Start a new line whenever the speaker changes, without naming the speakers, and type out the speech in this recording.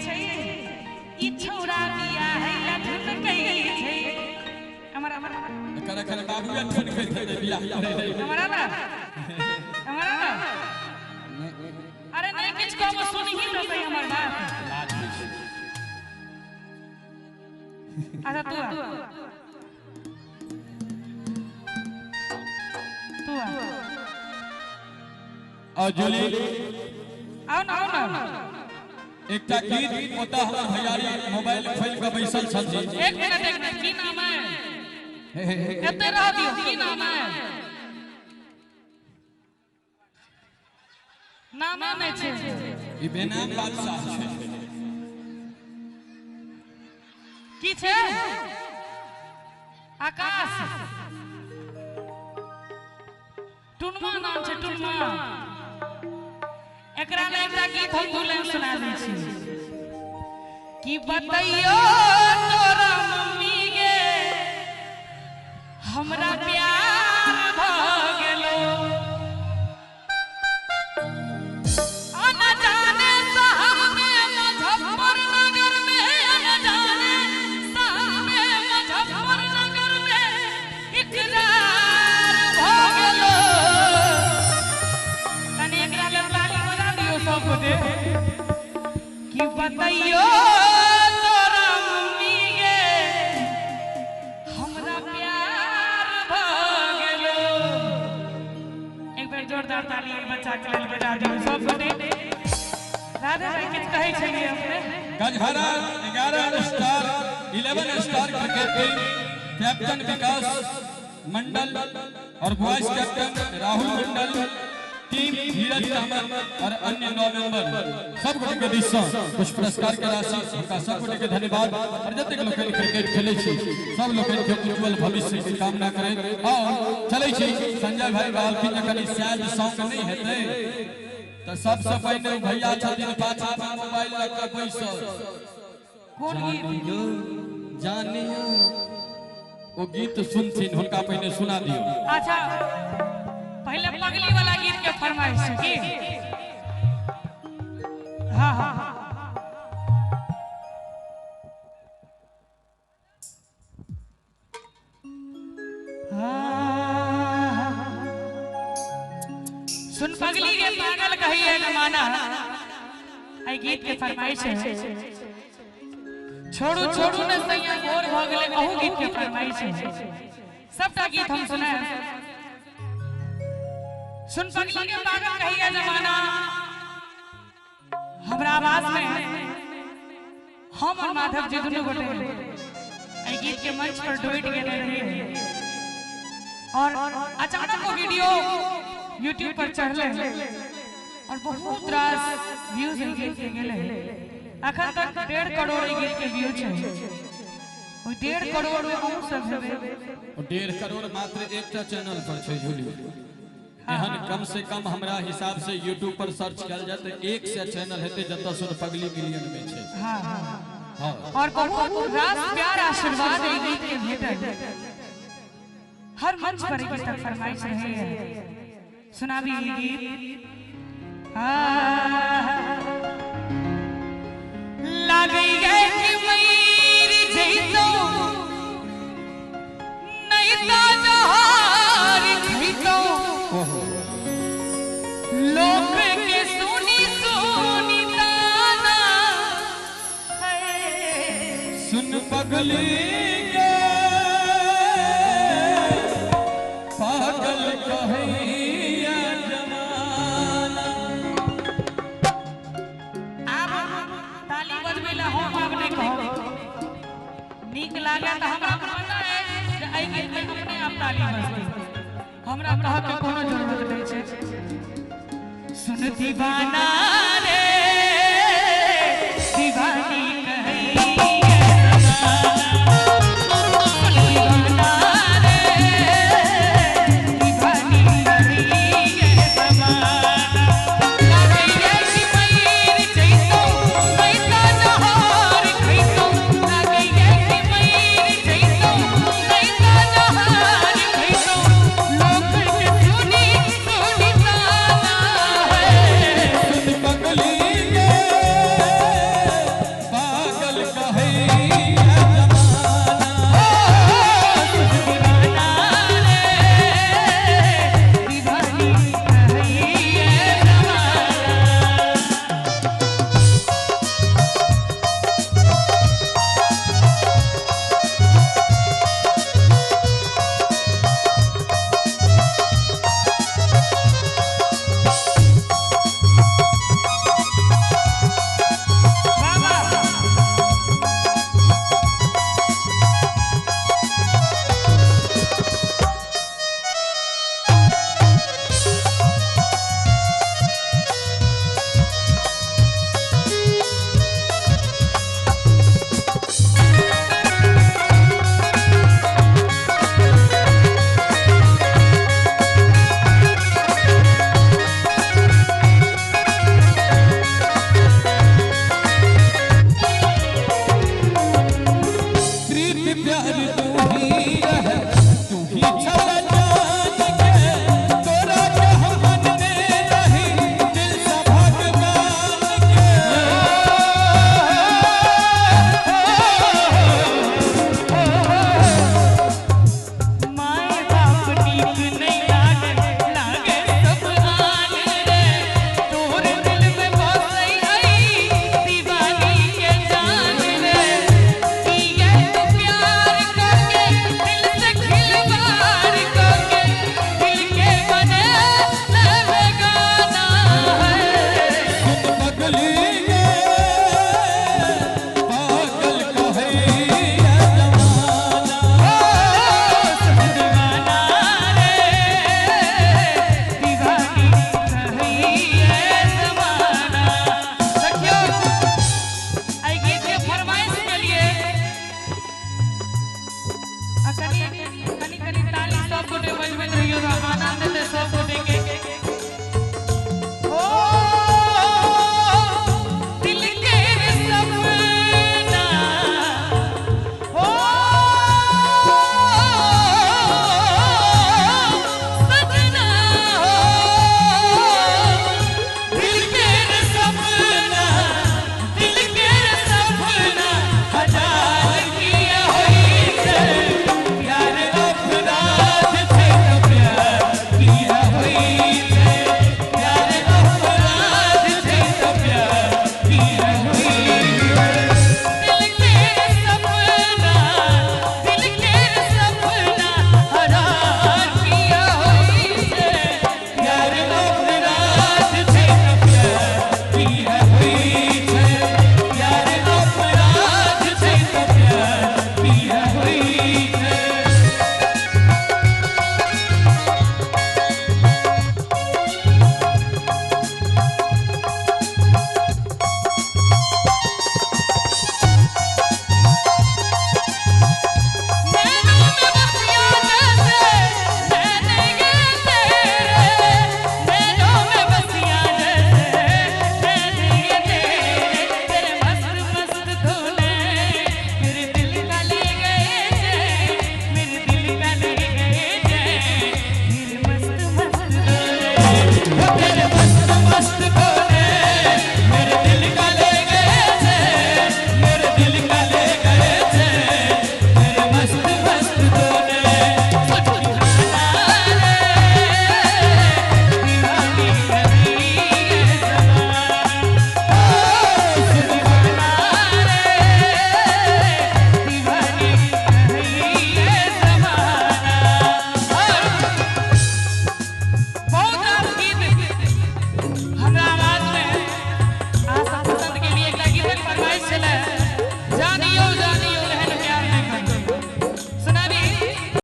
छै ई छौरा बियाह है लठनकै छै हमर हमर
एकर एकर बाबूए ठनकैत हेतै बियाह करे।
हमरा ना हमरा ना अरे नहीं किछ कहबो सुनही तो सही हमर बात।
लाज होइ छै।
अच्छा तू आ तू आ
और जूली
आओ ना आओ ना।
एकटा गीत ओतऽ हमर भैयारी मोबाइल खोलि कऽ बैसल छथिन।
एक मिनट की नाम है? एते रह दियौ की नाम है? नाम नहि छै।
ई बेनाम बादशाह छै।
की छै? आकाश टुनमा नाम छै टुनमा। एकरा ले एकटा गीत हम दू लाइन सुना दै छी। की बतैयो तोरा मम्मी गे हमरा प्यार भ गेलो अनजाने शहर में मुजफ्फरनगर में अनजाने शहर में मुजफ्फरनगर में इकरार भ गेलो। कनी एकरा ले ताली बजा दियौ सब गोटे। की बतैयो तोरा मम्मी गे हमरा प्यार भ गेलो। एक बेर जोरदार ताली एहि बच्चा के लेल बजा दियौ सब गोटे। राधे भाई किछु कहै छलियै अपने?
Gajhara 11 star 11 star cricket team captain Vikas Mandal और vice captain Rahul Mandal team Dheeraj Kamat और अन्य 9 मेंबर सब गोटे के दिस सँ कुछ पुरस्कार के राशि हुनका सब गोटे के धन्यवाद। और जतेक लोकनि क्रिकेट खेलै छी सब लोकनि के उज्जवल भविष्य के कामना करैत और चलै छी। संजय भाई कहलखिन जे कनि सैड सॉन्ग नहि हेतै तऽ सबसँ पहिने भैया छथिन पाछा पर मोबाइल लऽ कऽ बैसल।
कोन गीत?
जानियो जानियो ओ गीत सुनथिन हुनका पहिने सुना दियौ।
अच्छा पहले पगली वाला गीत के फरमाइश छै की? हाँ हाँ हाँ। सुन पगली के पागल कहिए जमाना एहि गीत के फरमाइश है। छोड़ू छोड़ू ने सैया भोर भ गेलै अहू गीत के फरमाइश है। सबटा गीत हम सुनाएब। सुन पगली के पागल कहिए जमाना हमरा आवाज में हम और माधव जी दुनू गोटे एहि गीत के मंच पर डुबि गेल रहियै और अचानक वो वीडियो यूट्यूब पर चढ़ले और बहुत रास व्यूज एहि गीत के गेलै। अखन तक 1.5 करोड़ एहि गीत के व्यू छै। ओहि 1.5 करोड़ में अहूँ सब हेबै।
1.5 करोड़ मात्र एकटा चैनल पर छै झूली। एहन कम से कम हमरा हिसाब से यूट्यूब पर सर्च कयल जाय तऽ 100 चैनल हेतै जतऽ सुन पगली मिलियन में छै।
हाँ
हाँ
और बहुत रास प्यार आशीर्वाद एहि गीत के भेटल। हर मंच पर एहि गीतक फरमाइश रहै है। सुनाबी ई गीत। लागै गए कि मयूर जैतो नहीं तो जहार खैतो लोक के सुनी सुनी ताना है।
सुन पगली के पागल कहैया जमाना।
आब ताली बजबै ला हम आब नहि कहब। नीक लागे तऽ हमरा पता है जे एहि गीत में अपने आप ताली बजतै। हमरा कहऽ के कोनो जरूरत नहि छै। सुन दीवाना रे